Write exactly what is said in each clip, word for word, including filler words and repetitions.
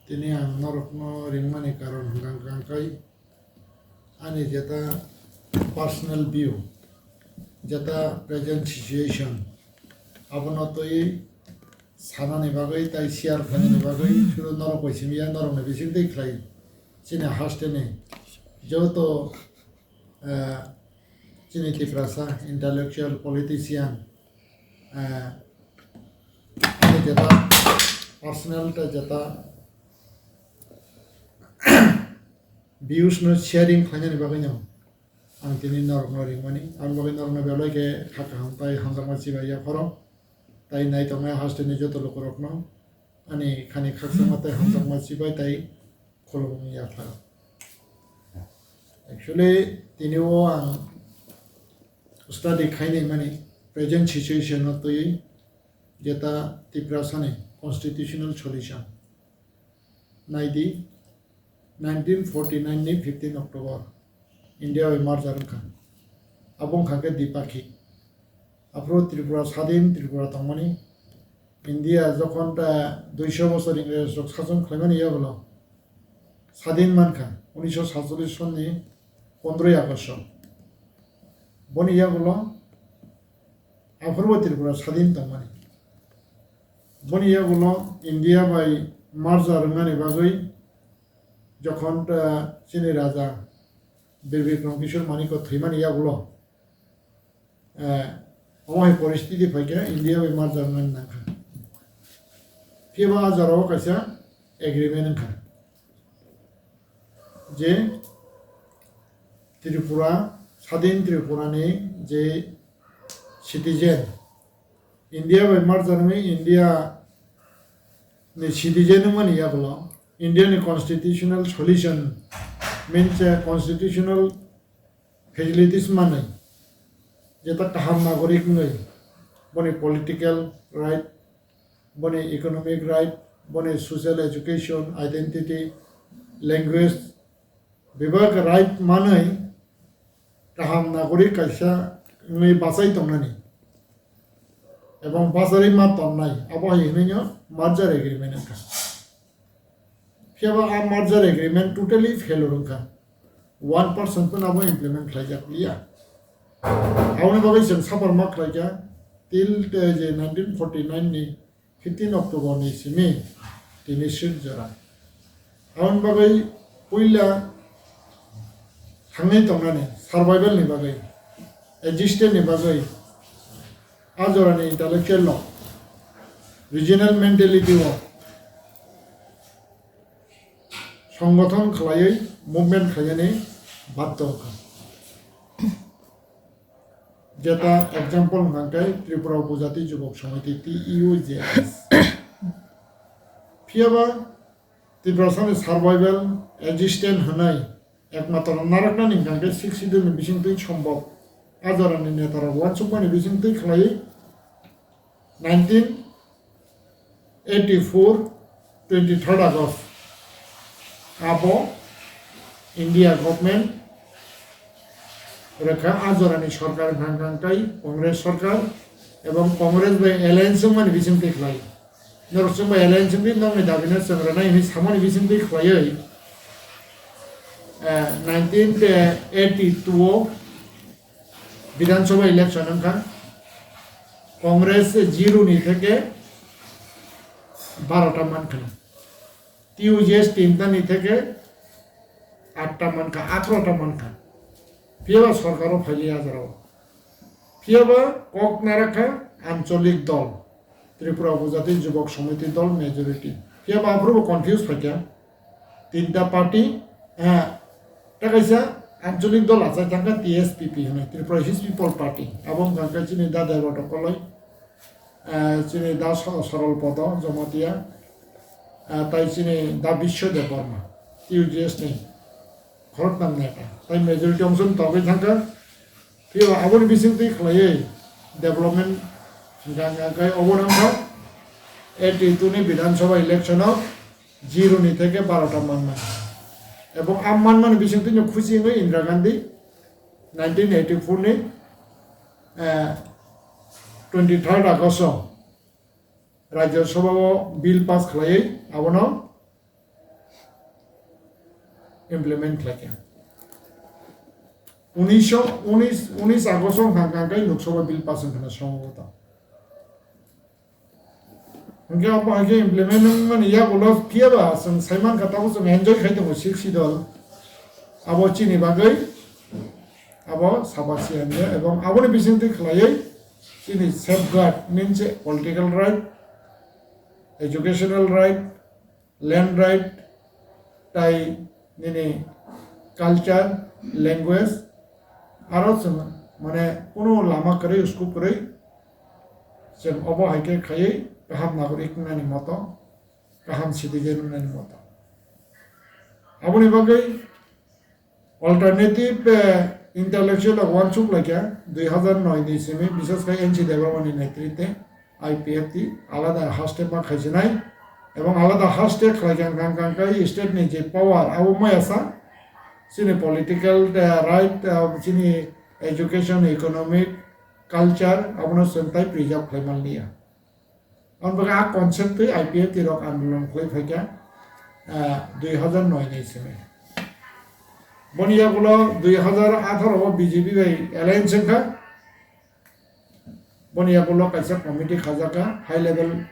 Tini ang norokno ringmani karon hwnkha hwnkha khe ani jeta personal view, jeta present situation, abono twi sanani bagwi tai share khlainani bagwi suru norok bai simi ya, norokni bisingtwi khlai chini hasteni joto, eh, chini Tiprasa intellectual, politician, eh, ani jeta personal tei jeta views no sharing khlainani bagwi no ang tini norokno ringmani. Aboni bagwi norokno belai khe kha kaham tei hamjakma chibai yapharo tei naitongnai hasteni joto lukurokno ani khani khakchangma tei hamjakma chibai tei khulumung yapharo. Actually, tini o ang study khainai mani present situation no twi jeta Tiprasani constitutional solution. Naidi, nineteen forty nine ni fifteen October India bai merger wngkha. Abo wngkha khe Dipakhi. Aphuru Tripura sadin Tripura tongmani. India jokhon ta duiso bosor Ingres rok sason khlaimani yagulo sadin mankha, unisho satcholish sonni pondroi August o. Boni yagulo aphuru bo Tripura sadin tongmani. Boni yagulo India bai merger wngmani bagwi jokhon ta chini raja Bir Bikram Kishore Manikya thwimani yagulo, eh, omo hai poristiti phaikhe India bai merger wngna nangkha. Phiya ba a jorao kaisa agreement wngkha je Tripura, sadin Tripura ni je citizen, India bai merger wngwi India ni citizen wngmani yagulo India ni constitutional solution means, eh, constitutional facilities manwi, jeta kaham nagorik wngwi, boni political right, boni economic right, boni social education, identity, language, bebak right manwi kaham nagorik kaisa wngwi bachai tongnani ebong bacharwi ma tonnai, abo hai hwnwi no merger agreement wngkha. Phiya ba a merger agreement totally failure wngkha. One percent phano abo implement khlaijak liya. Aboni bagwi chwng suffer ma khlaikha till te je nineteen forty nine ni fifteen October ni simi tini sir jora. Aboni bagwi puila thangwi tongnani survival ni bagwi, existence ni bagwi, a jorani intellectual no regional mentality o songgothon khlaiwi movement khlainani baddo wngkha. Jeta example hwnkha khe Tripura Upojati Jubok Samiti, T U J S. Phiya ba Tiprasani survival, existence hwnwi ekmatro narwknani hwnkha khe Sixth Schedule ni bisingtwi sombok a jorani netarok uansukmani bisingtwi khlaiwi nineteen eighty-four, twenty-third August, abo India government rwkha, a jorani sorkar hwnkha hwnkha tei Congress sorkar, ebong Congress bai alliance wngmani bisingtwi khlai. Norok chwng bai alliance wngwi nokni dabino chwng rwnai hwnwi samani bisingtwi khlaiwi, eh, nineteen eighty-two o Bidhan Sabha election wngkha, Congress zero ni theke barota mankha, T U J S tinta ni theke atta mankha, atharota mankha. Phiya ba sorkar o phailiya a jorao. Phiya ba kok narakha ancholik dol, Tripura Upojati Jubok Samiti dol majority. Phiya ba aphuru bo confuse phaikha. Tinta party, eh, ta kaisa ancholik dol achai thangkha T S P P hwnwi, Tripura Hills People Party. Abo wngkha khe chini da Debbarma Koloi, eh, chini da So-, Sorol Podo Jomatia, eh, tai chini da Biswa Debbarma, T U J S ni khoroknam neta. Tai majority ongson togwi thangkha. Phiya aboni bisingtwi khlaiwi development hwnkha hwnkha khe obo wngkha eighty two ni Bidhan Sabha election o zero ni theke barota manna. Ebong a manmani bisingtwi no khusi wngwi Indira Gandhi nineteen eighty four ni, eh, twenty third August o Rajya Sabha o bill pass khlaiwi abono implement khlaikha. Unisho, unis, unis August o hwnka hwnka khe Lok Sabha bill pass wngkha na somboboto. Hwnkhe abo hai khe implement wngmani yagulo phiyaba chwng saimankha tabuk chwng enjoy khai tongo Sixth Schedule. Abo chini bagwi abo sabasia hwnwi ebong aboni bisingtwi khlaiwi chini safeguard means political right, educational right, land right, tai nini culture, language, aro chwng mane kunu lama kwrwi, scope kwrwi, chwng obo hai khe khaiwi kaham nagorik wngnani moto, kaham citizen wngnani moto. Aboni bagwi Alternative, eh, intellectual rok uansuk laikha, dui hazar noi ni simi, bises khe N C Debbarma ni netrite I P F T alada haste ma khaisinai, ebong alada haste khlaikha hwnkha hwnkha khe state ni je power abo maya sa, chini political, eh, right, eh, chini education, economic, culture abono chwng tai preserve khlai manliya. Aboni bagwi a concept twi I P F T rok andolon khlai phaikha, ah, dui hazar noi ni simi. Boni yagulo dui hazar atharo o B J P bai alliance wngkha. Boni yagulo kaisa committee khajakha, high level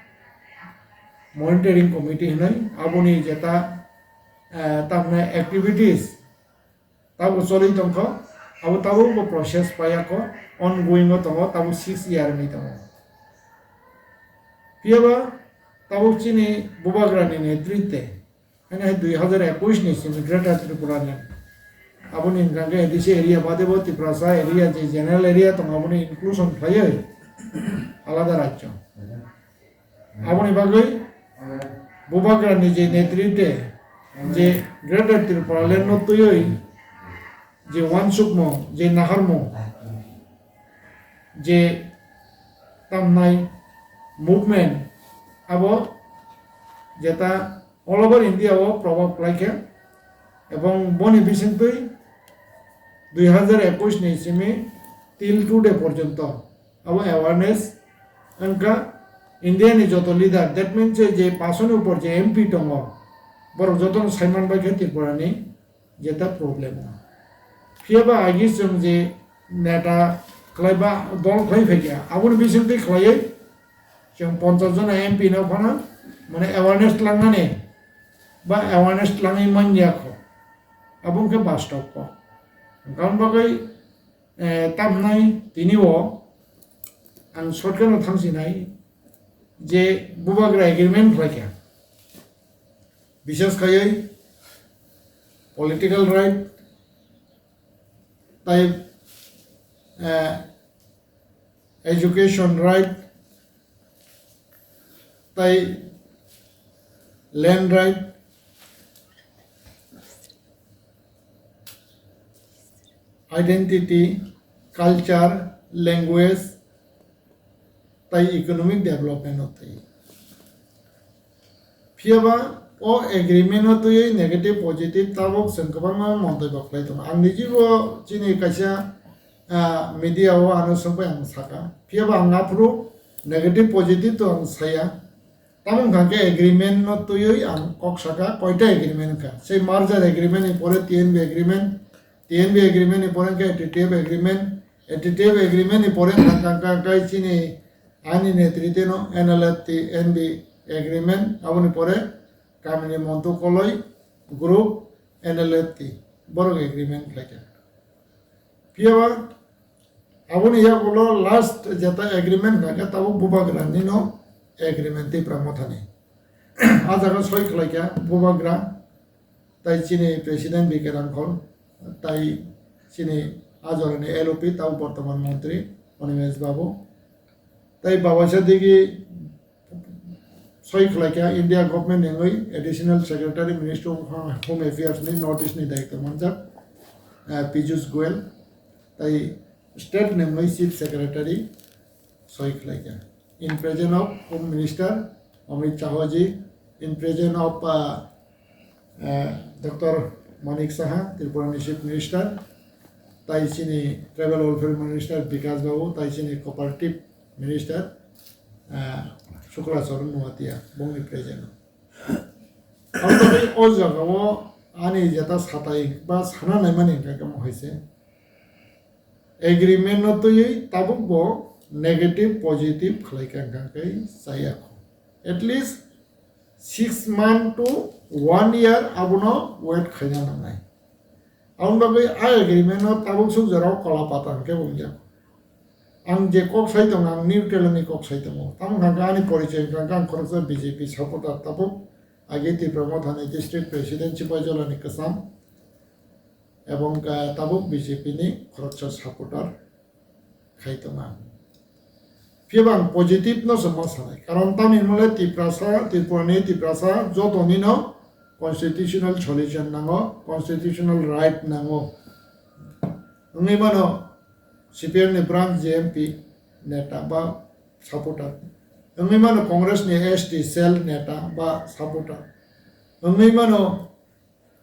monitoring committee hinwi. Aboni jeta, ah, tamni activities tabuk choli tongkho, abo tabuk bo process paiya kho, ongoing o tongo, tabuk six year wngwi tongo. Phiyaba tabuk chini Bubagra ni netrite, haino hai dui hazar ekush ni simi Greater Tripura ni, aboni hwnkha khe A D C area bade bo Tiprasa area je general area tongo, aboni inclusion khlaiwi alada rajyo. Aboni bagwi Bubagra ni je netrite je Greater Tipraland no twiwi je uansukmung, je naharmung, je tamnai movement, abo jeta all over India o probab khlaikha, ebong boni bisingtwi dui hazar ekush ni simi till today porjonto abo awareness wngkha. India ni joto leader, that means je, je paanch ni upor je M P tongo, borok jotono saiman bai khe Tripura ni jeta problem o. Phiyaba agi chwng je neta khlaiba dol khlai phaikha, aboni bisingtwi khlaiwi chwng ponchash jona M P no phano mane awareness tlangnani ba awareness tlangwi manya kho, abo wngkha bastob kok. Hwnkha bagwi, eh, tamnai tini o ang shortcut no thangsinai je Bubagra agreement khlaikha, bises khaiwi political right tai, eh, education right tai land right, identity, culture, language tai economic development o twi. Phiyaba o agreement o twiwi negative positive tabuk chwng kwbangma montoi bo khlai tongo. Ang nijibo chini kaisa, ah, media o ano swngbai ang saka. Phiyaba ang aphuru negative positive to ang saya. Tamo wngkha khe agreement no twiwi ang kok saka, koita agreement wngkha. Sei merger agreement ni pore T N B agreement, T N B agreement ni pore wngkha A T T F agreement, A T T F agreement ni pore wngkha, wngkha, wngkha chini ani netrite no N L F T N B agreement, aboni pore kamini Montu Koloi group N L F T borok agreement khlaikha. Phiyaba aboni yagulo last jeta agreement kha khe tabuk Bubagra nino agreement Tipra Mothani. A jaga soi khlaikha Bubagra, tai chini president B K Rangkhol, tai chini a jorani L O P tabuk bortoman montri Animesh Babu, tai Babaisa Digi soi khlaikha India government ni wngwi Additional Secretary Ministry of Home Affairs ni North East ni daityo manjak, eh, Piyush Goyal, tai state ni wngwi Chief Secretary soi khlaikha. In presence of Home Minister Amit Shah ji, in presence of, uh, uh, Doctor Manik Saha, Tripura ni Chief Minister, tai chini Tribal Welfare Minister Bikash Babu, tai chini Cooperative Minister, uh, Shukla Charan Noatia, bongni present. Ang tei o jagao Ani jeta satai ba sana naimani hwnkha khe mo hai se. Agreement no twiwi tabuk bo negative positive khlai kha hwnkha khe chaya kho. At least six month to one year abono wait khaina nangnai. Aboni bagwi a agreement no tabuk suk jorao kola pata hwnkhe bo wngya. Ang je kok sai tongo, ang neutral ni kok sai tongo. Tamo hwnkha khe ani porichoi hwnkha khe ang khoroksa B J P supporter tabuk. Age Tipra Mothani district president Sipaijolani kwcham. Ebong, ah, tabuk B J P ni khoroksa supporter khai tongo ang. Phiya ba ang positive no se ma sanai. Karon tamni hwnmale Tiprasa, Tripura ni Tiprasa jotoni no constitutional solution nango, constitutional right nango. Wngwi mano C P M ni branch G M P neta ba supporter. Wngwi mano Congress ni S T cell neta ba supporter. Wngwi mano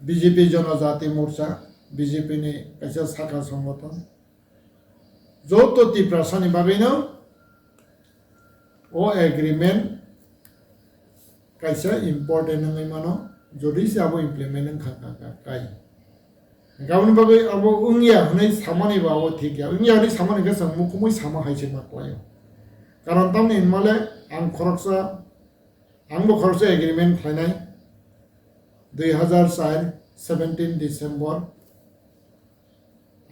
B J P Jonojati Morcha, B J P ni kaisa sakha songothon. Joto Tiprasa ni bagwi no o agreement kaisa important wngwi mano, jodi se abo implement wngkha kha kha kai. Hwnkhe aboni bagwi abo wngya hwnwi samani bo abo thik ya. Wngya hwnwi samani khe chwng mukhumui sama hai se ma kwlaio. Karon tamni hwnmale ang khoroksa Ang bo khoroksa agreement khlainai, dui hazar char, seventeen December.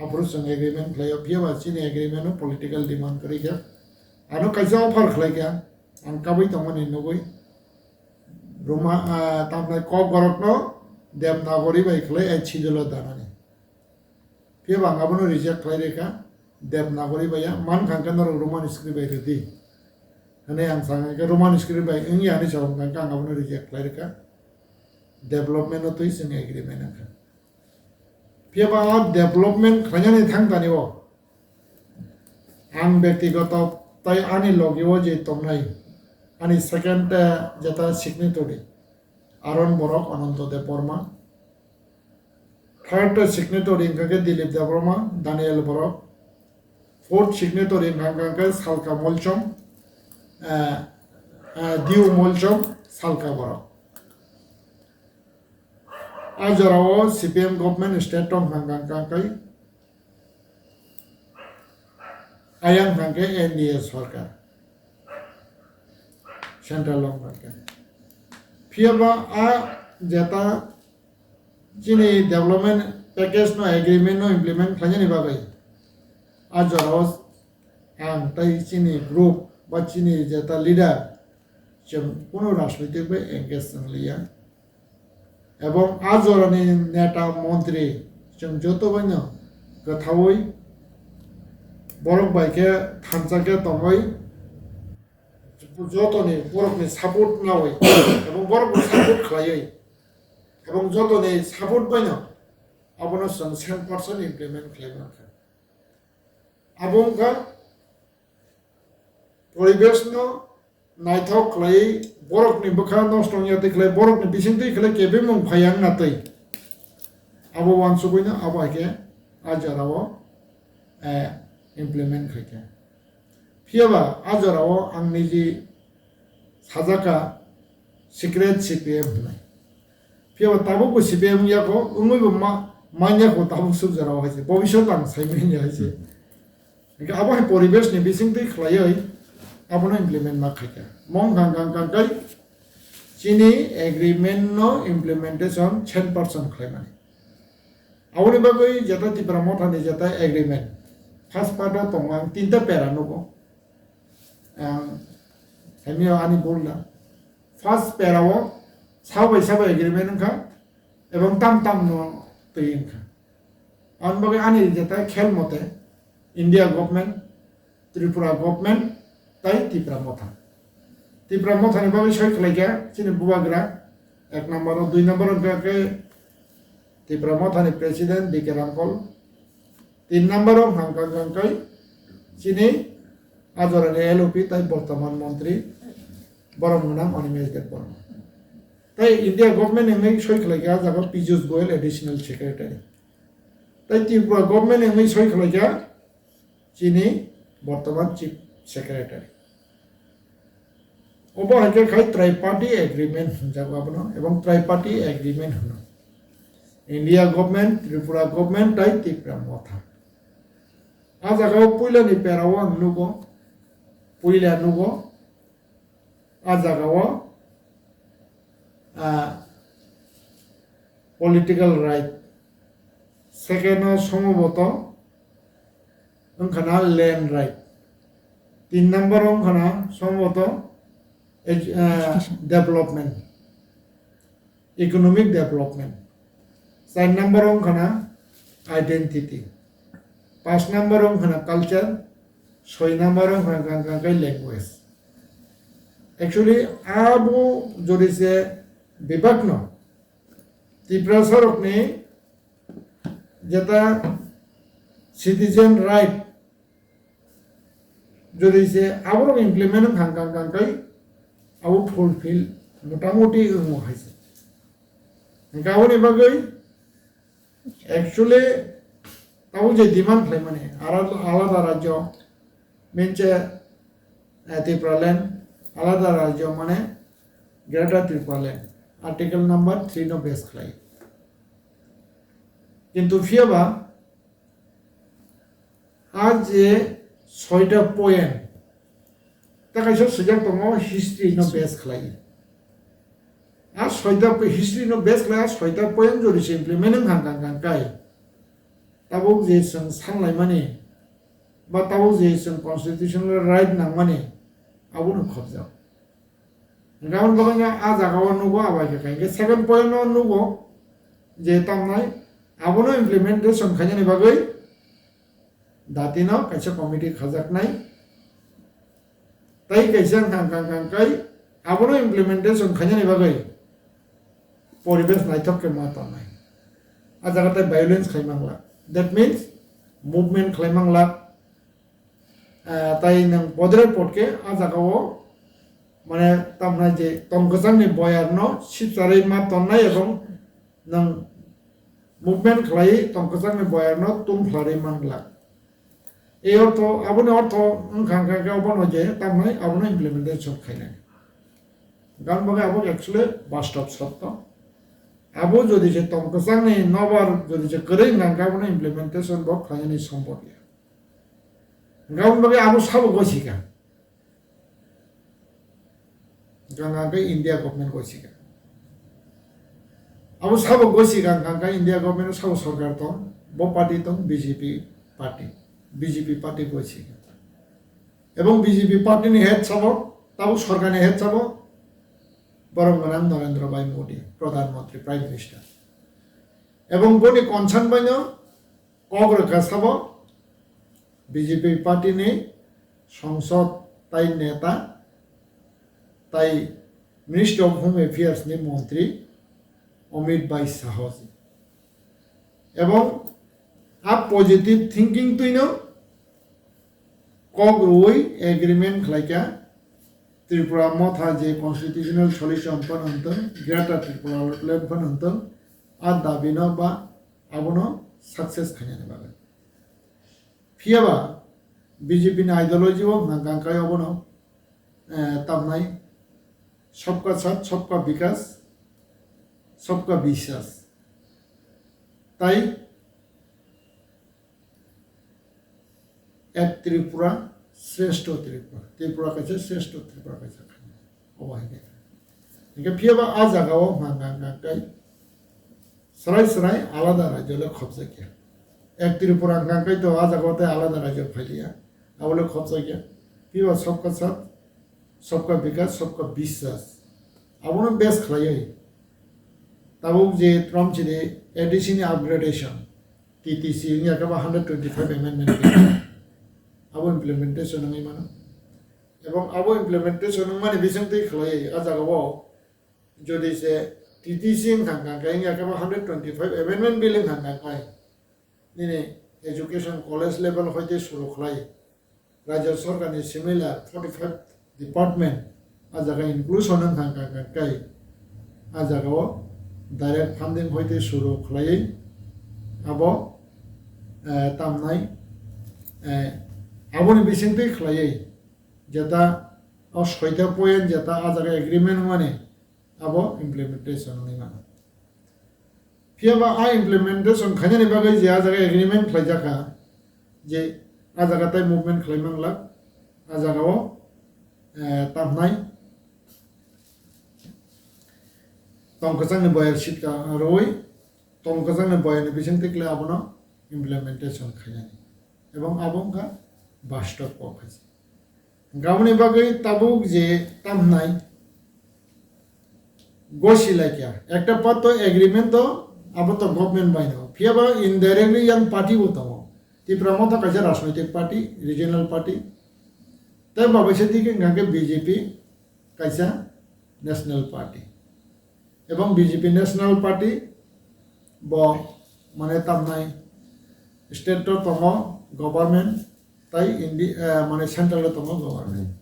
Aphuru chwng agreement khlaio, phiya ba chini agreement o political demand kwrwi kha. Ano kaisa offer khlai kha, ang kabui tongmani nugui. Roma, ah, tamni kok borokno Devanagari bai khlai, eh, chidolo danani. Phiya ba ang abono reject khlai rikha, Devanagari bai ya, man kha hwnkhe norok Roman script bai rwdi. Hwnwi ang sa hwnkhe Roman script bai wngya hwnwi sa hwnkhe ang abono reject khlai rikha. Development no twi chwng agreement wngkha. Phiya ba a development khlainani thang tani o ang bektigoto tai ani logi o je tongnai ani second, eh, jeta signatory Aron Borok, Ananto Debbarma. Third signatory hwnkha khe Dilip Debbarma, Daniel Borok. Fourth signatory hwnkha khe Salka Molchom, eh, eh, Diu Molchom, Salka Borok. A jorao C P M government state tong hwnkha khe Ayang hwnkha khe N D A sorkar, central o hwnkha khe. Phiya ba a jeta chini development package no, agreement no implement khlainani bagwi a jorao ang tai chini group ba chini jeta leader chwng kunu rajnitik bai engage wng liya. Ebong a jorani neta montri chwng joto baino kwthaui borok bai khe thansa khe tongwi jotoni borokni support naui ebong borokno support khlaiwi ebong jotoni support baino abono chwng cent percent implement khlai mankha. Abo wngkha poribesh no naithok khlai, borokni bwkha nosto wngya twi khlai, borokni bising twi khlai kebengmung phaiya wngna twi. Abo uansugwino abo hai khe a jorao, eh, implement khai kha. Phiya ba a jorao ang niji sajak kha secret C P M hwnwi. Phiya ba tabuk bo C P M wngya kho, wngwi bo ma-, manya kho tabuk suk jorao hai se. Bobisot ang sai manya hai se. Hingke abo hai poribesh ni bising twi khlaiwi abono implement ma khaikha. Mong kang kang kang kai chini agreement no implementation cent percent khlaimani. Aboni bagwi jeta Tipra Motha ni jeta agreement first part o tongo ang tinta pera nugo. Ang hamya ani bol na. First pera o sabo bai sabo agreement wngkha ebong tam tam no twi wngkha. Aboni bagwi ani jeta khel mote India government, Tripura government tai Tipra Motha. Tipra Motha ni bagwi soi khlai kha chini bubagra ek number o, dui number o hwnkha khe Tipra Motha ni president B K Ramkol, tin number o hwnkha khe chini a jorani L O P tai bortoman montri borom gwnang Animesh Debbarma. Tai India government ni wngwi soi khlai kha a jaga Piyush Goyal additional secretary. Tai Tripura government ni wngwi soi khlai kha chini bortoman chief secretary. Obo hai khe khai triparty agreement hwnjago abono, ebong triparty agreement hwno. India government, Tripura government tai Tipra Motha. A jaga o puila ni pera o ang nugo, puila nugo, a jaga o, ah, political right. Second o somboto wngkha na land right. Tin number o wngkha na somboto edu-, ah, development, economic development. Char number o wngkha na identity. Panch number o wngkha na culture. Soi number o wngkha na kang kang kai language. Actually, abo jodi se bebak no Tiprasa rok ni jeta citizen right jodi se aborok implement wng kha kang kang kai abo fulfill motamoti wngo hai se. Hingke aboni bagwi actually tabuk je demand khlaimani alada, alada rajyo minche, eh, Tipraland, alada rajyo mane Greater Tipraland, Article number three no base khlai. Kintu phiyaba a je soita point, ta kaisa swijak tongo history no base khlai. A soita po-, history no base khlai, a soita point jodi se implement wng kha kang kang kai, tabuk je chwng sanlaimani, ba tabuk je chwng constitutional right nangmani, abono khobjak. Hingke aboni bagwi no a jaga o nugo, abai khe khainke second point no nugo je tamnai abono implementation khainani bagwi dati no kaisa committee khajaknai. Tai kaisa wngkha kang kang kai abono implementation khainani bagwi poribesh naithok khe ma tongnai. A jaga tai violence khai mangla. That means movement khlai mangla. Ah, tai nwng bodre potke a jaga o, mane, tamna je tongkwchang ni boyar no sipcharwi ma tonnai ebong nwng movement khlai tongkwchang ni boyar no tung khlai man glak. Ei ortho, aboni ortho wngkha khe abono je tamnai abono implementation khainai. Gan bagwi abo actually bastob sotto. Abo jodi se tongkwchang ni nobar jodi se kwrwi wngkha khe abono implementation bo khlainani sombhob ya. Hingke aboni bagwi abo sabo gosika. Hingke hingke India government gosika. Abo sabo gosika hingke India government sabo sorkar tong, bo party tong B J P party. B J P party gosika. Ebong B J P party ni head sabo, tabuk sorkar ni head sabo, borok gwnang Narendra Bhai Modi, Pradhan Mantri, Prime Minister. Ebong boni concern bai no kok rwkha sabo B J P party ni songsod tai neta tai Ministry of Home Affairs ni montri Amit Bhai Shah ji. Ebong a positive thinking twi no kok rwui agreement khlaikha, Tripura Motha je constitutional solution phano wngthwng, Greater Tripura Land phano wngthwng, a dabi no ba abono success khainani bagwi. Phiyaba B J P ni ideology o hwnka hwnka khe obono, eh, tamnai sabka saath, sabka bikas, sabka biswas. Tai Ek Tripura, Shrestho Tripura. Tripura kaisa Shrestho Tripura kaisa khainai. Obo hai khe. Hingke phiyaba a jaga o hwnka hwnka khe srai srai alada rajyo le khopjak ya. Ek Tripura hwnka khe to a jaga o tei alada rajyo phailiya. Abo le khopjak ya. Phiyaba sabka saath, sabka bikas, sabka biswas. Abono base khlaiwi. Tabuk je trom chini A D C ni upgradation. T T C wngya khe bo hundred twenty-five amendment bill. Abo implementation wngwi mano. Ebong abo implementation wngmani bisingtwi khlaiwi a jaga o jodi se T T C wngkha hwnka khe wngya khe bo hundred twenty-five amendment bill wngkha hwnka khe nini education college level hoite suru khlai. Rajya Sarkar ni similar forty-five department a jaga inclusion wngkha hwnka khe a jaga o direct funding hoite suru khlaiwi abo, eh, tamnai, eh, aboni bisingtwi khlaiwi jeta o soita point jeta a jaga agreement wngmani abo implementation wngwi mano. Phiya ba a implementation khainani bagwi je a jaga agreement khlaijakha, je a jaga tai movement khlai mangla, a jaga o, eh, tamnai tong kwchangni boyar sitka rwui, tong kwchangni boyarni bising tikle abono implementation khainani. Ebong abo wngkha bastob kok hai se. Aboni bagwi tabuk je tamnai gosi laikya. Ekta part to agreement to abo to government bai no. Phiya ba indirectly yang party bo tongo. Tipra Motha kaisa rajnoitik party, regional party. Tei babaisa dike hingkha khe B J P kaisa national party. Ebong B J P national party bo mane tamnai state to tongo government tai Indi-, eh, mane central to tongo government.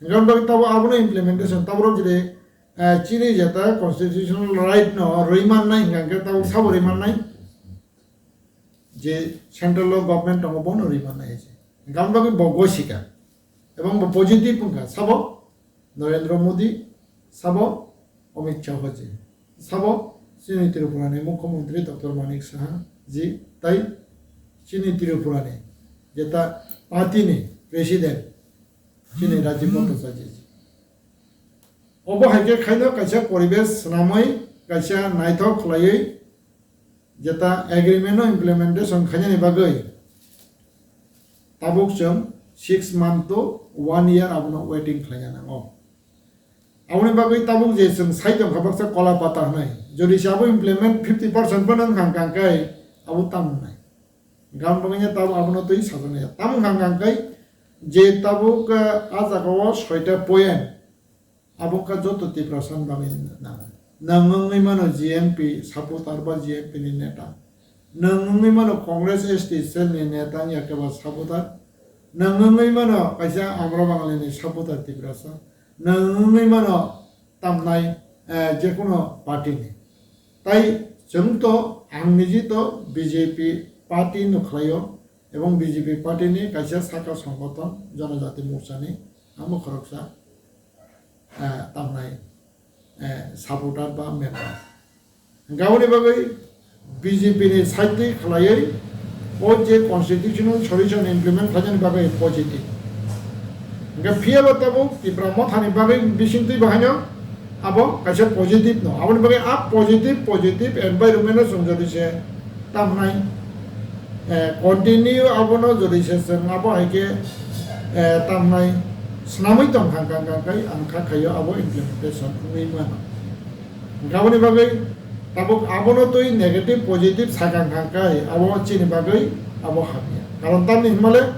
Hingkha bagwi tabo abono implementation tabo rok jodi, eh, chini jeta constitutional right no rwi mannai hingkha khe tabo sabo rwi mannai. Je central o government tongo bono rwi mannai se. Hingkha bagwi bo gosika. Ebong bo positive wngkha. Sabo Narendra Modi, sabo Amit Shah ji, sabo chini Tripura ni Mukhyamantri Doctor Manik Saha ji, tai chini Tripura ni jeta party ni president chini Rajib Bhattacharya ji. Obo hai khe khaino kaisa poribesh swnamwi, kaisa naithok khlaiwi, jeta agreement no implementation khainani bagwi tabuk chwng six month to one year abono waiting khlaina nango. Aboni bagwi tabuk je chwng sai tongkha baksa kola pata hwnwi, jodi se abo implement fifty percent phano wngkha hwnka hwnkhe abo tamo wngnai? Hwnka hwnba tabuk abono twi sajaknai. Tamo wngkha hwnka hwnkhe je tabuk, ah, a jagao soita point Abo wngkha joto Tiprasa ni bagwi nango. Nwng wngwi mano G M P supporter ba G M P ni neta. Nwng wngwi mano Congress S T cell ni neta wngya khe ba supporter. Nwng wngwi mano kaisa Amra Bangali ni supporter Tiprasa. Nwng wngwi mano tamnai, eh, jekhuno party ni. Tai chwng to, ang niji to B J P party no khlaio, ebong B J P party ni kaisa saka songgothon Jonojati Morcha ni amo khoroksa, eh, tamnai, eh, supporter ba member. Hingkha aboni bagwi B J P ni side twi khlaiwi o je constitutional solution implement khlainani bagwi positive. Hingkha phiya bo tabuk Tipra Motha ni bagwi bising twi bo haino abo kaisa positive no. Aboni bagwi a positive, positive environment no chwng jodi se tamnai, eh, continue abono jodi se chwng abo hai khe, eh, tamnai swnamwi tong kha, kha, kha, khai ang kha khaio abo implementation wngwi mano. Hingkha aboni bagwi tabuk abono twi negative positive sakang kha khai abo chini bagwi abo hamya. Karon tamni hwnmale,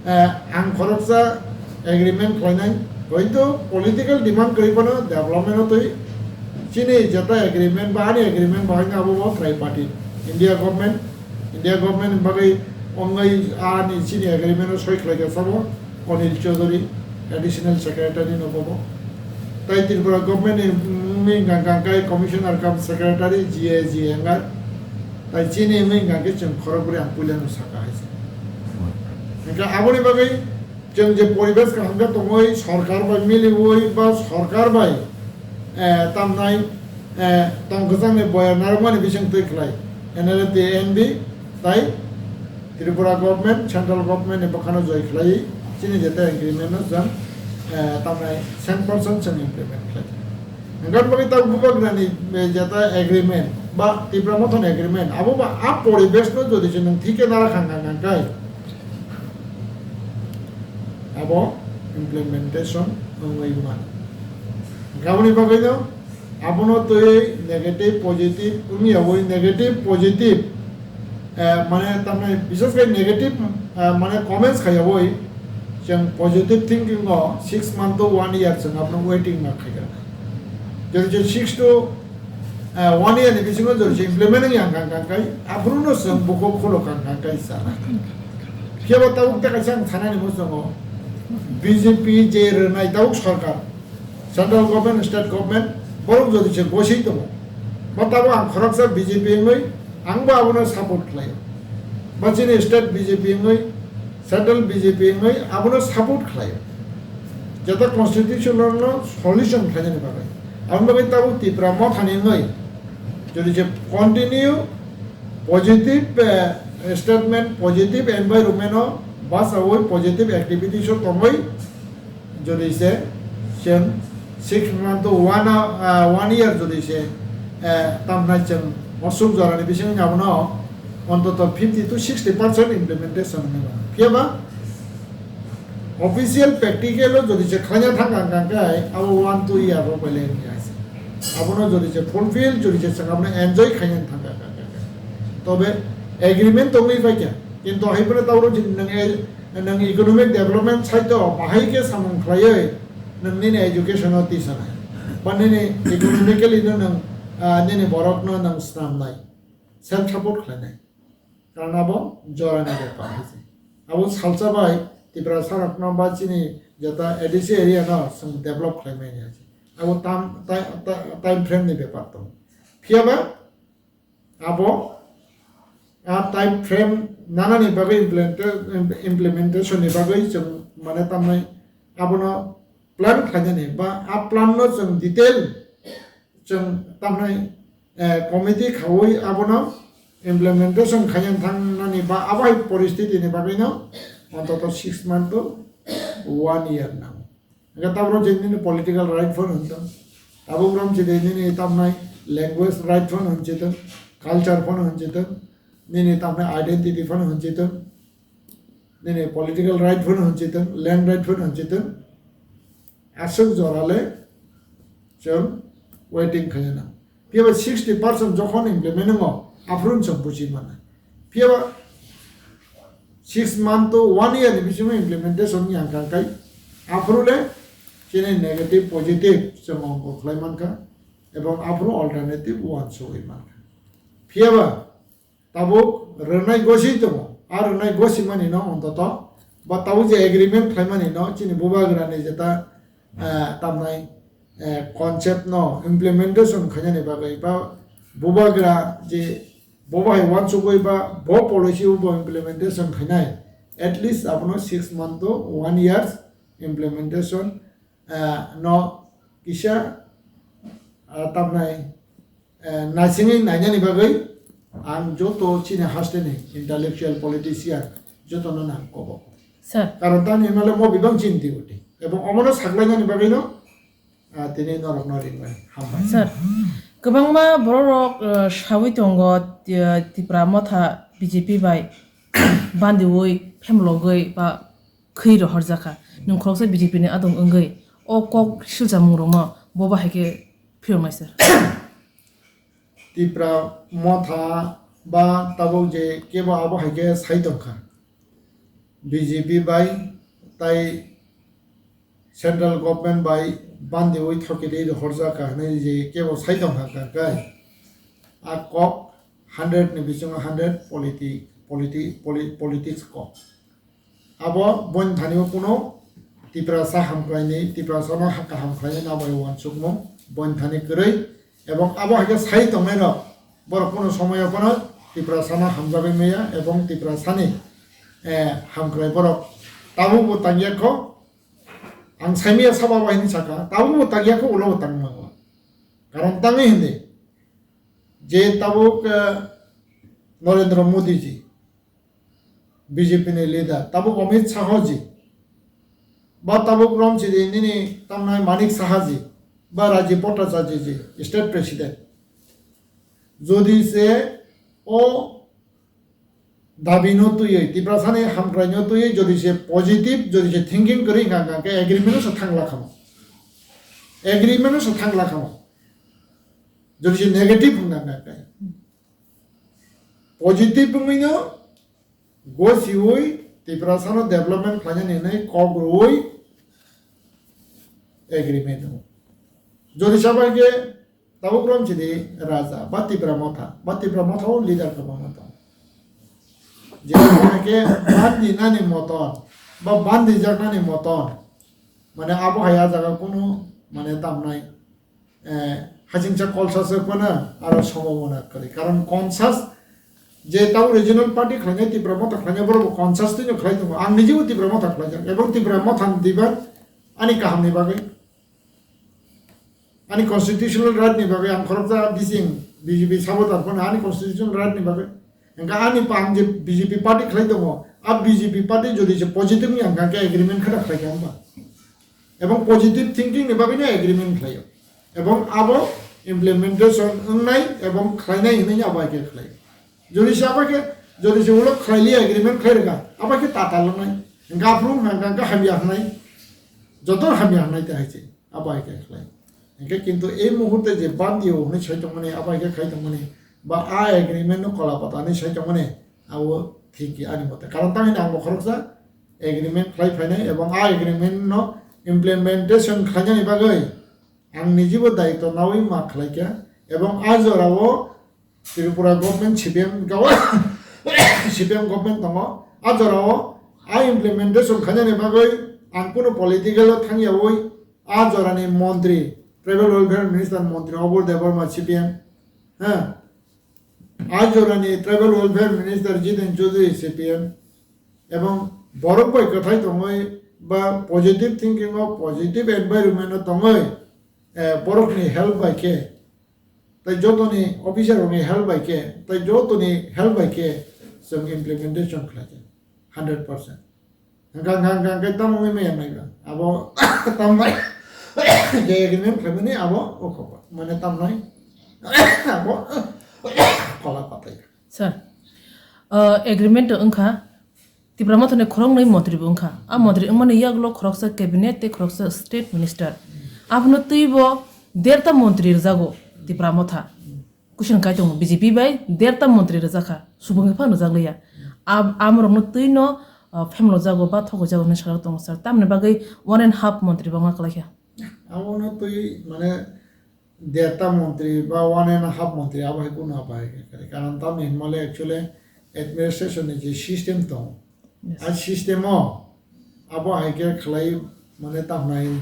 eh, ang khoroksa agreement khlainai, hoito political demand kwrwi phano development o twi chini jeta agreement ba ani agreement bahai no abo bo tripartite, India government, India government ni bagwi ongwi ani chini agreement o soi khlai kha sabo Anil Chaudhary, additional secretary no bobo. Tai Tripura government ni wngwi hwnka hwnka khe commissioner cum secretary G A G wngkha. Tai chini wngwi hwnka khe chwng khorokbrwi ang puila no saka hai se. Hingkhe aboni bagwi chwng je poribesh kaham khe tongwi sorkar bai miliwi ba sorkar bai, eh, tamnai, eh, tong kwchangni boyar narwkmani bising twi khlai N L F T N B tai Tripura government, central government ni bwkhano joi khlai chini jeta agreement no jang, eh, tamnai cent percent chwng implement khlai. Hingkhe bagwi tabuk bubagrani, eh, jeta agreement ba Tipra Mothani agreement abo ba a poribesh no jodi se nwng thike nara khang khang khang khai abo implementation wngwi mano. Hingkhe aboni bagwi no abono twi negative positive wngya wi negative positive, eh, mane tamni bises khai negative, eh, mane comments khaya wi chwng positive thinking o six month to one year chwng abono waiting ma khaikha. Jodi je six to, eh, one year ni bisingo jodi je implement wngya kang kang khai aphuru no chwng bukhuk khulo kang kang khai sa. Phiya bo tabuk ta kaisa ang sanani muchungo B J P je rwnai tabuk sarkar. Central government, state government, borok jodi se gosei tongo. Bo tabuk ang khoroksa B J P wngwi, ang bo abono support khlaio. Bo chini state B J P wngwi, central B J P wngwi, abono support khlaio. Jeta constitution no solution khlainani bagwi. Aboni bagwi tabuk Tipra Mothani wngwi, Jodi se continue positive, eh, statement, positive environment o basawi positive activities o tongwi, jodi se chwng six month to one, ah, one year jodi se, eh, tamnai chwng osuk jorani bisingo abono ontoto fifty to sixty percent implementation wngwi mano. Phiya ba official practical o jodi se khlaina thang kha, hwnkha khe abo one two year rok bai lai wngya se. Abono jodi se fulfill, jodi se chwng abono enjoy khaina thang kha, kha, kha, kha. Tobe agreement tongwi bai kha. Kintu hai phano tauro jin nang e, nang economic development side o bahai khe samung khlaiwi nang nini education o tisa nai. Ba nini economically no nang, ah, nini borok no nang snam nai. Self support khlai nai. Karon abo jorani bepar hai se. Abo salsa bai Tiprasa rokno ba chini jeta A D C area no chwng develop khlai mani hai se. Abo tam-, ta-, ta-, time frame ni bepar tong. Phiya ba abo a time frame nanani bagwi implementa-, implementation ni bagwi chwng mane tamnai abono plan khlainani ba a plan no chwng detail chwng tamnai, eh, committee khaui abono implementation khaina thangnani ba abo hai poristiti ni bagwino ontoto six month to one year nango. Hwnkhe tabro je nini political right phano hwn tong, tabuk rom je nini tamnai language right phano hwn je tong, culture phano hwn je tong, nini tamnai identity phano hwn je tong, nini political right phano hwn je tong, land right phano hwn je tong, aswk jora le chwng waiting khaina nang. Phiya ba sixty percent jokhon implement wngo, aphuru chwng buji mano. Phiya ba six month to one year ni bisingo implementation wngya hwnkha khe, aphuru le chini negative positive chwng ongkor khlai mankha, ebong aphuru alternative uansugwi mankha. Phiya ba tabuk rwnai gosi tongo. A rwnai gosi mani no ontoto ba tabuk je agreement khlai mani no chini bubagra ni jeta, eh, tamnai, eh, concept no implementation khainani bagwi ba bubagra je bo bai uansugwi ba bo policy bo implementation khainai, at least abono six month to one years implementation, eh, no kisa, ah, tamnai, eh, naisingwi nainani bagwi ang joto chini hasteni intellectual politician jotono nang kobo. Sir. Karon tani hwnmale mo bibang chinti uti. Ebong omono saklainani bagwino, ah, tini norokno ringmani. Hambai. Sir, kwbangma bororok, eh, sawi tongo, eh, Tipra Motha B J P bai bandiwi phemlogwi ba khwi rohorjakha. Nwng khoroksa B J P ni adong wngwi o kok silchamung rokno bo bahai khe phiroknai sir. Tipra Motha ba tabuk je kebo abo hai khe sai tongkha. B J P bai tai central government bai bandiwi thoki rwi rohorjakha hinwi je kebo sai tongkha hwnkha khe a kok hundred ni bisingo hundred politi-, politi-, poli-, politics kok. Abo bointhani o kuno Tiprasa hamkraini, Tiprasano ha-, kaham khlainai nabari uansukmung bointhani kwrwi, ebong abo hai khe sai tongnairok borok kuno somoyo phano Tiprasano hamjagwi maya ebong Tiprasani, eh, hamkrai borok tabukbo tangya kho. Ang saimaya sabo abo hini saka, tabukbo tangya kho, ulobo tangmano. Karon tangwi hindi je tabuk, eh, Narendra Modi ji, B J P ni leader, tabuk Amit Shah ji, ba tabuk romchidi nini tamnai Manik Saha ji, ba Rajiv Bhattacharya ji, state president. Jodi se o dabi no twiwi, Tiprasani hamkrai no twiwi, jodi se positive, jodi se thinking kwrwi hwnkha, hwnkha khe agreement no se thangla khamo. Agreement no se thangla khamo. Jodi se negative hwnkha, hwnkha khe. Positive wngwi no gosiwi Tiprasano development khlainani hinwi kok rwui agreement wngo. Jodi sabai khe tabuk romchidi raja ba Tipra Motha, ba Tipra Motha o leader kwbangma tongo. Je hai khe bandi nani moton ba bandi jaknani moton, mane abo hai a jaga kunu mane tamnai eh, hasingcha kolsa se phano aro somo mona kwrwi. Karon conscious je tau regional party khlainai Tipra Motha khlainai borok bo conscious twino khlai tongo. Ang nijebo Tipra Motha khlaijak ebong Tipra Motha ni diba ani kaham ni bagwi. Ani constitutional right ni bagwi ang khoroksa bising B J P supporter phano ani constitutional right ni bagwi. Hingkha ani pa-, ang je B J P party khlai tongo, a B J P party jodi se positive ni ang kha khe agreement khada khlai kha hwnba? Ebong positive thinking ni bagwi no agreement khlaio. Ebong abo implementation wngnai ebong khlainai hinwi abo hai khe khlaio. Jodi se abo khe, jodi se ulo khlaili agreement khlai rwkha, abo khe tatal wngnai. Hingkha aphuru hwnka hwnka hamya wngnai. Joto hamya wngnai te hai se. Abo hai khe khlai. Hingkhe kintu ei muhurte je bandi o hwnwi sai tongmani, abo hai khe khai tongmani, ba a agreement no kola pata hwnwi sai tongmani, abo thik ya ani mote. Karon tamni ang bo khoroksa agreement khlai phainai ebong a agreement no implementation khlainani bagwi ang nijibo daitw nawi ma khlai kha ebong a jora o Tripura government C P M gao-, C P M government tongo. A jora o a implementation khainani bagwi ang kunu political o thangyawi a jora ni montri, tribal welfare minister montri Obul Debbarma C P M, ha, a jora ni tribal welfare minister Jiten Chaudhary C P M, ebong borok bai kwthai tongwi ba positive thinking o positive environment o tongwi, eh, borok ni help bai khe tai jotoni officer rokni help bai khe, tai jotoni help bai khe chwng implementation khlai khe hundred percent. Hwnkha, hwnkha, hwnkha, hwnkhe tamo wngwi maya nai ba? Abo tamo bai je agreement khlaimani abo o khobor. Mane tamnai abo kola patai. Sir, uh, agreement wngkha Tipra Motha ni khoroknwi montri bo wngkha. A montri wngmani yagulo khoroksa cabinet tei khoroksa state minister. Abono twibo derta montri rwjago Tipra Motha. Kuching kai tongo B J P bai derta montri rwjakha. Subungni phano rwjakliya. Ab-, amorokno twino, uh, phemlojago ba thogoijago hinwi sajak tongo sir. Tamni bagwi one and half montri bo wngna kwlaikha. Abono twi mane derta montri ba one and a half montri abo hai kunu abo hai khe kare. Karon tamni hinmale actually administration ni je system tongo. Yes. A system o abo hai khe khlai mane tamnai,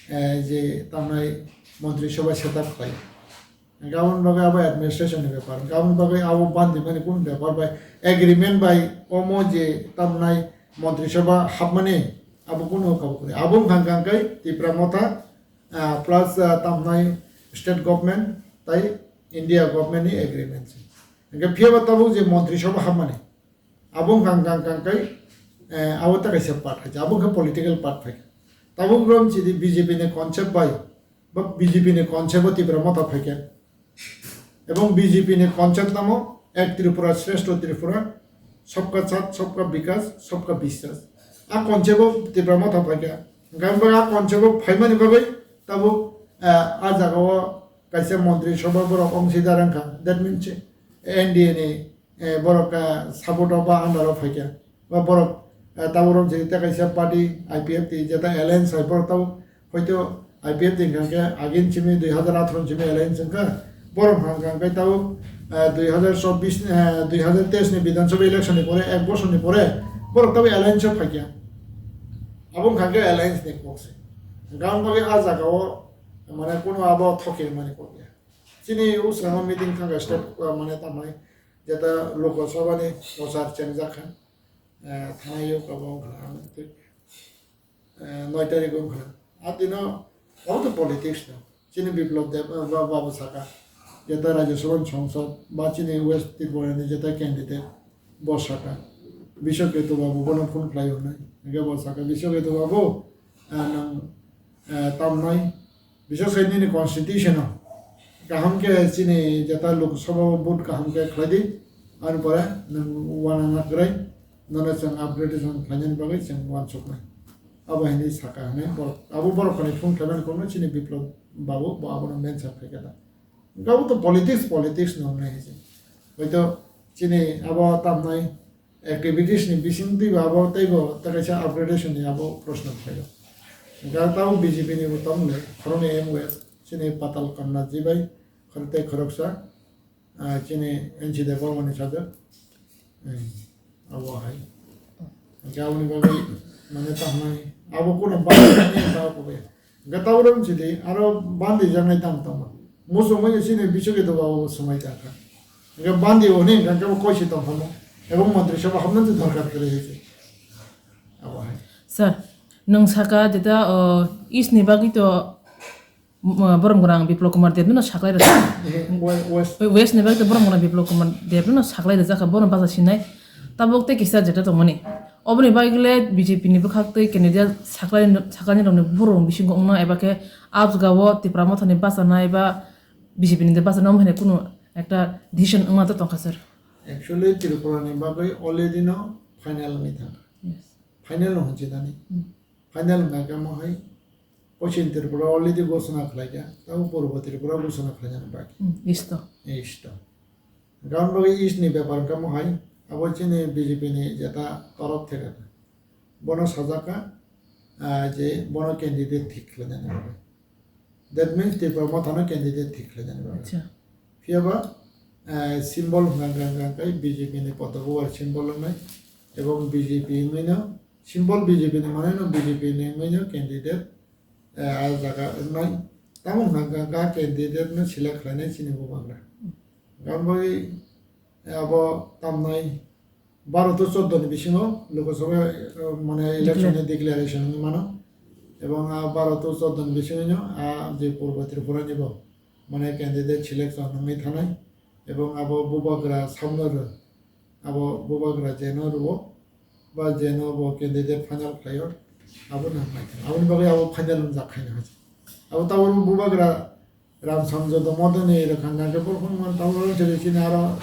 eh, je tamnai montri sabha setup khlai. Gabon bagwi abo administration ni bepar. Gabon bagwi abo bandi mani kunu bepar bai agreement bai omo je tamnai montri sabha hapmani abo kunu kabo kore. Abo wngkha hwnkhe Tipra Motha ah, plus, ah, tamnai state government tai India government ni agreement se. Hingke phiya ba tabuk je montri sabha hapmani, abo wngkha, wngkha, wngkha kai, eh, abo ta kaisa part hai, abo khe political part phai. Tabuk rom chidi B J P ni concept bai, ba B J P ni concept o Tipra Motha phai khe. Ebong B J P ni concept tamo Ek Tripura, Shreshtha Tripura, Sabka Saath, Sabka Vikas, Sabka Vishwas. A concept o Tipra Motha phaikha. Hingkhe a concept o phaimani bagwi tabuk, eh, a jaga o kaisa montri sabha borok ongsidar wngkha. That means N D A ni, eh, borok, eh, support o ba under o phaikha. Ba borok, eh, tabuk rok je ta kaisa party I P F T jeta alliance hai borok tabuk hoito I P F T hingkha khe agin simi dui hazar atharo simi alliance wngkha. Borok hingkha khe tabuk, eh, dui hazar chobbish, eh, dui hazar teis ni Bidhan Sabha election ni pore ek bosor ni pore borok tabuk alliance o phaikha. Abo wngkha khe alliance ni kok se. Hingkha wng bagwi a jaga o mane kunu abo thoke mani kok ya. Chini usrango meeting thangkha state, eh, mane tamai jeta Lok Sabha ni prochar chengjak kha. Eh, thanai o kabo wngkha ang twi, eh, noi tarik wngkha. A dino, abo to politics no. Chini Biplab Deb, eh, ba-, babu saka. Jeta Rajya Sabha ni Songsod, ba chini West Tripura ni jeta candidate, bo saka. Biswa Ketu babu bono phone khlai hwnwi. Hingke bo saka, Biswa Ketu babu, ah, nwng, eh, tamnai, bises khai nini constitution o kaham khe chini jeta Lok Sabha o vote kaham khe khlai di, aboni pore nwng uanana kwrwi, nono chwng upgradation khlainani bagwi chwng uansuknai. Abo hinwi saka hwnwi borok, abo borok khani phone khlaimani kokno chini Biplab babu bo abono mention khai khe da. Abo to politics, politics no wngnai hai se. Hoito chini abo tamnai activities ni bising twibo abo teibo ta kaisa upgradation ni abo proshno phaio. Hingkhe tabuk B J P ni bo tongmani khoroknwi M O S chini Patal Kanna ji bai khorok tei khoroksa, ah, chini N C Debbarma ni sajak, hmm, abo hai. Hingkhe aboni bagwi mane tamo abo kunu bagwi tamo kubui. Hingke tabuk rok wngsi di, aro bandi jaknai tamo tamo. Muchungmani chini Biswa Ketu babu bo swmai tangkha. Hingke bandi hwnwi hingka khe bo koi se tongkha mo. Ebo montri sabha hapna se dorkar kwrwi hai se. Abo hai. Sir, nwng saka jeta, o, east ni bagwi to Boromgwrang Biplab Kumar Deb no saklai rwjak. West ni bagwi Boromgwrang Biplab Kumar Deb no saklai rwjak kha, bono bacha sinai. Tabuk tei kisa jeta tongmani. Oboni bagwi le B J P ni bwkhak tei candidate saklai, saklai rokni buphuru bisingo wngno eba khe abjagao Tipra Mothani bachana eba B J P ni de bachana omo hai kunu ekta decision wngma to tongkha sir. Actually, Tripura ni bagwi already no final wngwi thangkha. Yes. Final no hwnchi nani. Hmm. Final hwnka khe omo hai Pochin Tripura already ghosona khlaikha, tamo Purbo Tripura ghosona khlainani bagwi. Hmm, East to. East to. Hwnka omo bagwi East ni bepar hwnka omo hai, abo chini B J P ni jeta torop thekakha. Bono sajakha, ah, je bono candidate thik khlainani bagwi. That means Tipra Mothano candidate thik khlainani bagwi. Acha. Phiyaba, eh, symbol hwnka hwnka hwnka hwnka B J P ni poto bubar symbol wngnai, ebong B J P wngwino, symbol B J P ni manwino B J P ni wngwino candidate, eh, a jaga wngnai. Tamo hwnka hwnka hwnka candidate no select khlainai chini bubagra. Gaboi, eh, abo tamnai baro to choudo ni bisingo Lok Sabha, eh, mane election ni declaration wngwi mano. Ebong a baro to choudo ni bisingo a je Purbo Tripura ni bo mane candidate selection wngwi thanai. Ebong abo bubagra samno rw, abo bubagra jeno rwo, ba jeno bo candidate final khlaio, abo nang mai thang. Aboni bagwi abo final wngjak khaina hajak. Abo tabuk bubagra Ram Sanjay Domodo ni rwkha hwnkhe bo phano man tabuk chini aro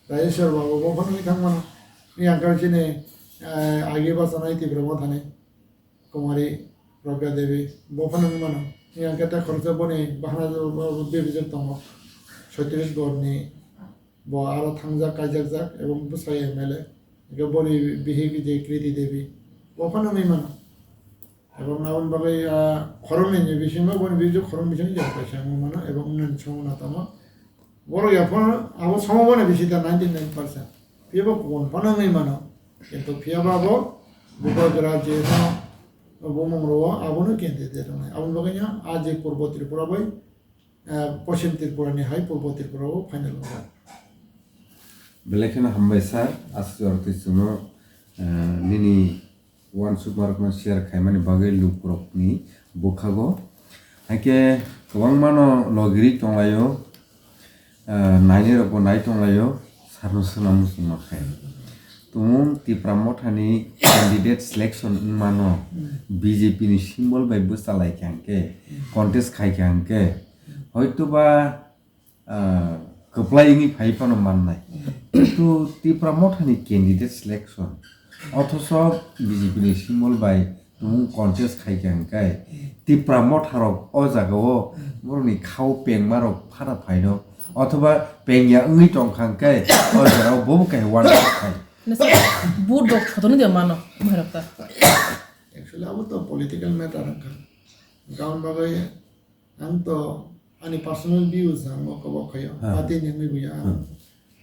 Rajeshwar Babu bo phano wngwi thang mano. Yang khe chini, eh, agi bachanai Tipra Mothani Kumari Pragya Devi bo phano wngwi mano. Yang khe ta khoroksa boni bahana bebijak tongo. Chhattisgarh ni bo aro thangjak kaijakjak ebong bwsai M L A. Hwnkhe boni bihik je Kriti Devi bo phano wngwi mano. Ebong aboni bagwi, ah, khoroknwi ni bisingo, boni bijak khoroknwi bisingo jora kaisa wngwi mano, ebong wngnani samung no tamo. Borok ya phano abo somo bono bisi da ninety nine percent. Phiyaba kuphur phano wngwi mano. Kintu phiyaba abo bubagra je no bumung rwo abono candidate wngnai. Aboni bagwi no a je Purbo Tripura bai, eh, Poschim Tripura ni hai Purbo Tripura o final wngjak. Belai kheno hambai sir, aswk jora twi chwngno, eh, nini uansukmarokno share khaimani bagwi lukurokni bwkhago. Haikhe kwbangmano logirwi tonglaio, ah, nainirokbo nai tonglaio, sarno swnam muchungma khai. Tumung Tipra Mothani candidate selection wngmano B J P ni symbol bai bwchalaikha hwnkhe, contest khaikha hwnkhe, hoitoba ah, kwplai wngwi phai phano mannai. Kintu Tipra Mothani candidate selection, othoso B J P ni symbol bai tumung contest khaikha hwnkhe, Tipra Motharok o jagao borokni khao pengmarok phana phaino, othoba pengya wngwi tongkha hwnkhe, o jorao bobo kaisa uansuk khai. Nasa vote rok thotono de mano, mairok ta. Actually, abo to political matter wngkha. Gaon bagwi Ang to ani personal views ang o kobo khayo. Ha. Party ni wngwi buya ang, Hmm.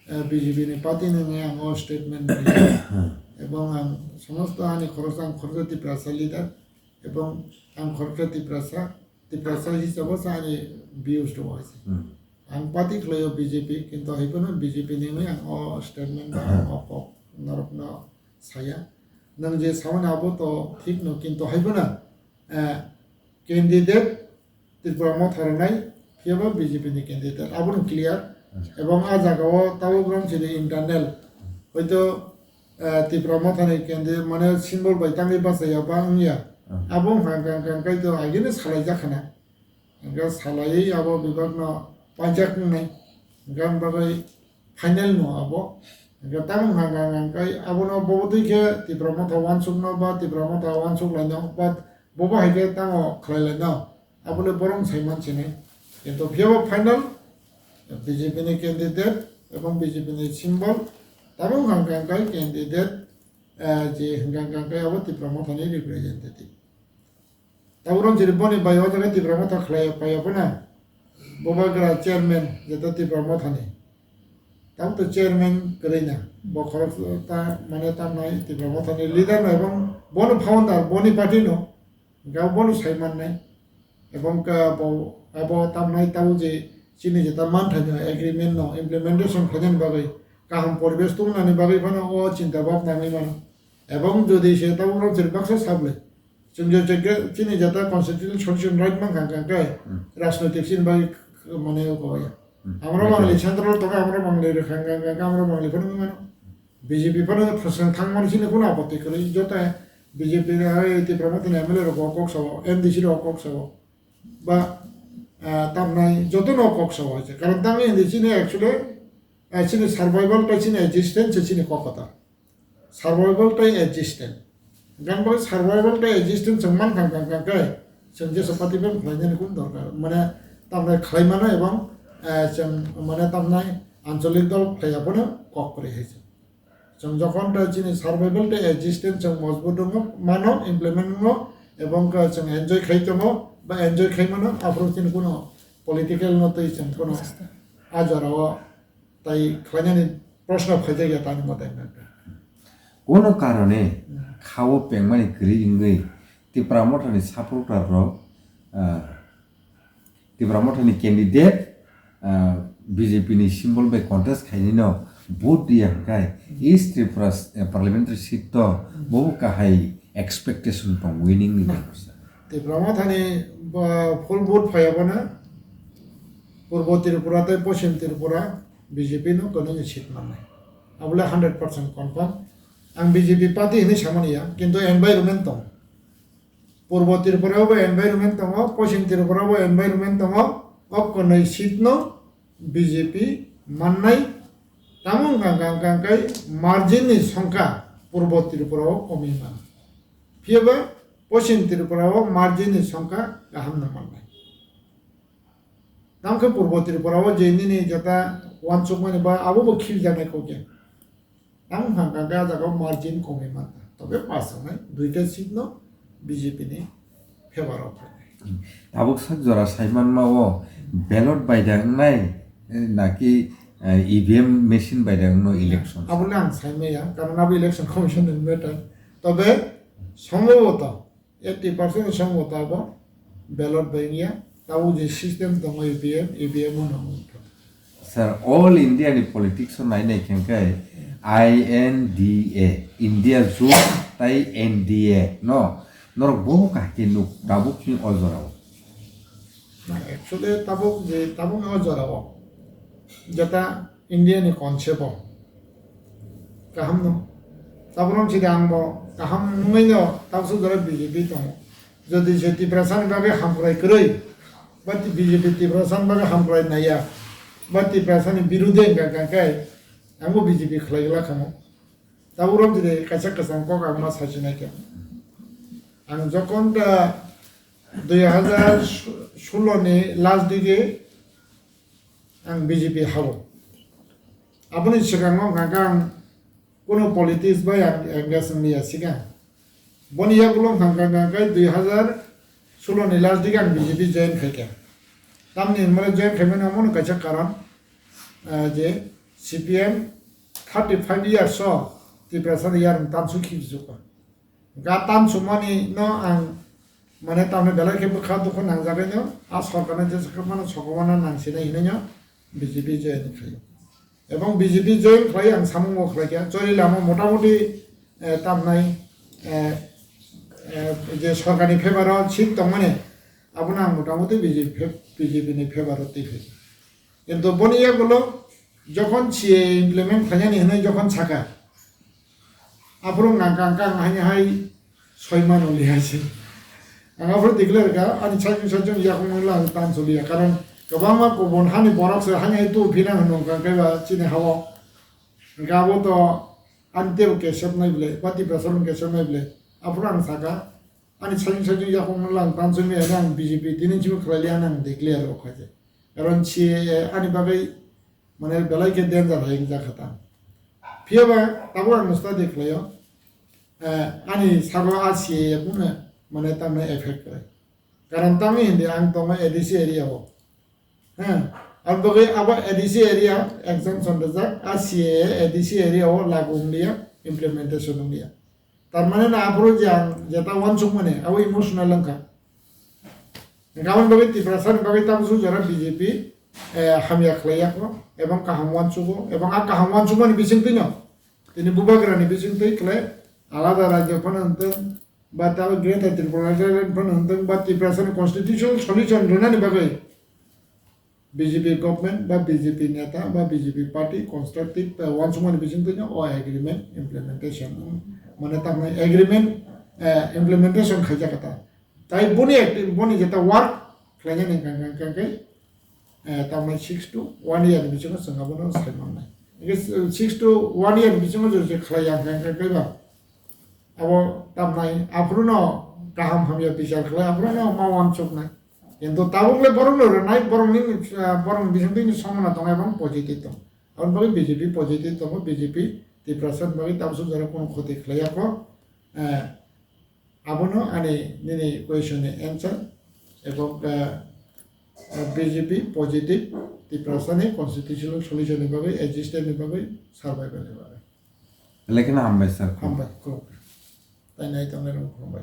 eh, B J P ni party ni wngwi ang o statement rwya. Hmm. Ebong ang somosto ani khoroksa, ang khoroksa Tiprasa leader, ebong ang khoroksa Tiprasa, Tiprasa hisabo sa ani views rwo hai se. Hmm. Ang party khlaio B J P, kintu hai phano B J P ni wngwi ang o statement ba Hmm. ang o kok norokno saya. Nwng je samani abo to thik no, kintu hai phano, eh, candidate Tripura Motha rwnai, phiyaba B J P ni candidate, abono clear. Ebong a jagao tabuk rom chini internal, hoito, eh, Tripura Motha ni candidate mane symbol bai tangwi bachaya ba wngya. Abo wngkha, wngkha, wngkha, wngkha, to agini salai jakhana. Hingke salaiwi abo bebakno paijak wngnai. Hingke ang bagwi final no abo. Hingke tamo hwnka hwnka hingke abono bobo twi khe Tipra Motha uansukno ba Tipra Motha uansuk laino ba bobo hai khe tamo khlai laino. Abole borok sai man sinai. Kintu phiyaba final B J P ni candidate ebong B J P ni symbol tamo hwnka hwnka hingke candidate, eh, je hwnka hwnka hingke abo Tipra Motha ni representative. Tabuk rong chiri boni bai o jaga Tipra Motha khlai pai ya phano. Bubagra chairman jeta Tipra Motha ni. Tabuk to chairman kwrwi na. Bo khorok ta mane tamnai Tipra Motha ni leader no ebong bono founder, boni party no. Ga bono sai mannai. Ebong ka bo abo tamnai tabuk je chini jeta manthai no agreement no implementation khainani bagwi kaham poribesh tubunani bagwi phano o chinta bhabna wngwi mano. Ebong jodi se tabuk rong chiri baksa sablai. Chwng je, je, chini jeta constitutional solution right mankha, hwnkhe Hmm. rajnoitik chini bai mane oko ya. Hmm. Amro Right. mangli central tongo, amro mangli rwkha, hwnkhe amro mangli phano wngmano. B J P phano phwswng thangmani chini kuno apatti kwrwi, joto B J P ni hai Tipra Mothani M L A rok o kok sao, M D C rok o kok sao. Ba, ah, tamnai joto no kok sao hai se. Karon tamni hindi chini actually, ah, chini survival tei chini existence se chini kok kota. Survival tei existence. Gan bai survival tei existence chwng man kang kang kang kai. Chwng jesa party ban khlai nani kun dorkar. Mane tamnai khlai mano ebong, ah, chwng mane tamnai ancholik dol khlai abono kok kwrwi hai se. Chwng jokhon ta chini survival tei existence chwng mojbut wngmo, mano, implement wngmo, ebong khe chwng enjoy khai tongo, ba enjoy khai mano, aphuru chini kuno political no tei chwng kuno a jorao tai khlainani proshno phaijak ya tani mote hwnkhe. Kono karone Hmm. khao pengmani kwrwi wngwi Tipra Mothani supporter rok, ah, Tipra Mothani candidate, ah, B J P ni symbol bai contest khainino vote riya hwnkhe East Tripura, eh, parliamentary seat to bo kahai expectation tong winning ni. Tipra Mothani ba full vote phaiya bana Purbo Tripura tei Poschim Tripura B J P no kwrwngni seat mannai. Abole hundred percent confirm. Ang B J P party hinwi samani ya, kintu environment tong. Purbo Tripura bo environment tongo, Poschim Tripura bo environment tongo, o kwnwi seat no B J P mannai, tamo wngkha hwnkha hwnkhe margin ni songkha Purbo Tripura o komwi mano. Phiya ba Poschim Tripura o margin ni songkha kaham no mannai. Tamo khe Purbo Tripura o je nini jeta uansukmani ba abo bo khiljaknai kok ya. Tamo hwnkha hwnkhe ah jaga o margin komwi mankha. Tobe pass wngnai duita seat no B J P ni favor o phainai. Tabuk sak jora sai manma o ballot bai da wngnai, eh, naki, eh, E V M machine bai da wngno election? Abole ang sai maya, karon abo election commission ni matter. Tobe sombhoboto eighty percent ni song bo tabok ballot bai wngya. Tabuk je system tongo E V M, E V M o no wngkha. Sir, all India ni politics o nai nai khe khe I N D A, India Jot tai N D A no norok bo kahai khe nuk tabuk ni o jora o. Na, actually tabuk je tabuk ni o jora o jeta India ni concept o kaham no. Tabuk rong chidi ang bo kaham wngwi no tabuk jora B J P tongo. Jodi je Tiprasa ni bagwi hamkrai kwrwi ba T-, B J P Tiprasa ni bagwi hamkrai naiya ba Tiprasa ni birude wngkha hwnkha khe ang bo B J P khlai glak kha mo. Tabuk rong chidi kaisa kwcham kok ang ma sai sinai khe. Ang jokon da dui hazar solo ni last dige ang B J P habo. Aboni swkango hwnkha khe ang kuno politics bai ang engage wngya swkang. Boni yagulo hwnkha khe dui hazar solo ni last dige ang B J P join khaikha. Tamni hwnmale join khaimani omono kaisa karon, ah, je C P M thirty five years o Tiprasa ni yarwng tansu khibijokha. Ga tan sumani no ang mane tamni belai khe bwkha dukhu nangjagwi no a sorkarni jesa khe mano sokomano nangsinai hinwi no B J P join khlaio. Ebong B J P join khlai ang samung bo khlai kha. Chori lama motamuti, eh, tamnai, eh, eh, je sorkarni favor o seat tongmani abono ang motamuti B J P, B J P ni favor o twi phai. Kintu boni yagulo jokhon C A A implement khlainani hinwi jokhon saka, aphuru ang kang kang haini hai soi mano liya se. Ang aphuru declare kha, ani sajung sajung yakung mangla ang tan soliya. Karon kwbangma kubun hani borok se hani hai tu phina hwnung kang kaiba chini hao. Hwnkhe abo to ani tebo kesep nai bwle, ba Tiprasa rok kesep nai bwle. Aphuru ang saka, ani sajung sajung yakung mangla ang tan soi maya ang B J P tini chimi khlai liya ang declare rok kha je. Karon C A A ani bagwi mane belai khe danger hai wngjakha ta. Phiya ba tabuk ang study khlaio, eh, ani sago a C A A buno mane tamni effect khlai. Karon tamni hindi ang tongo A D C area o. Ha, ang bagwi abo A D C area exemption rijak, a C A A A D C area o lagu wngya, implementation wngya. Tar mane na aphuru je ang jeta uansukmani abo emotional wngkha. Hwnkhe aboni bagwi Tiprasa ni bagwi tabuk jora B J P, eh, hamya khlai yakho, ebong kaham uansugo, ebong a kaham uansukmani bisingtwi no tini bubagra ni bisingtwi khlai alada rajyo phano wngtong, ba tabo Greater Tripura Land phano hwntwng ba Tiprasani constitutional solution rwnani bagwi B J P government ba B J P neta ba B J P party constructive, eh, uansukmani bisingtwi no o agreement implementation, mane tamni agreement, eh, implementation khaijak kha ta. Tai boni acti-, boni jeta work khlainani hwnkha hwnkha khe, eh, tamni six to one year ni bisingo chwng abono sai mannai. Hwnkhe six to one year ni bisingo je khlai ya hwnkha hwnkha khe ba abo tamnai aphuru no kaham hamya bichar khlai aphuru no ma uansuknai. Kintu tabuk le borok no rwnai, borok ni, ah, borok ni bising twi ni somona tong ebong positive tong. Aboni bagwi B J P positive tongo, B J P Tiprasa ni bagwi tabuk jora kono khoti khlai ya kho. Eh, abono ani nini question ni answer ebong, eh, eh, B J P positive Tiprasa ni constitutional solution ni bagwi, existence ni bagwi, survival ni bagwi. Belai kheno hambai sir. Hambai, khulumkha. Tai nai tongnai rok khulumbai.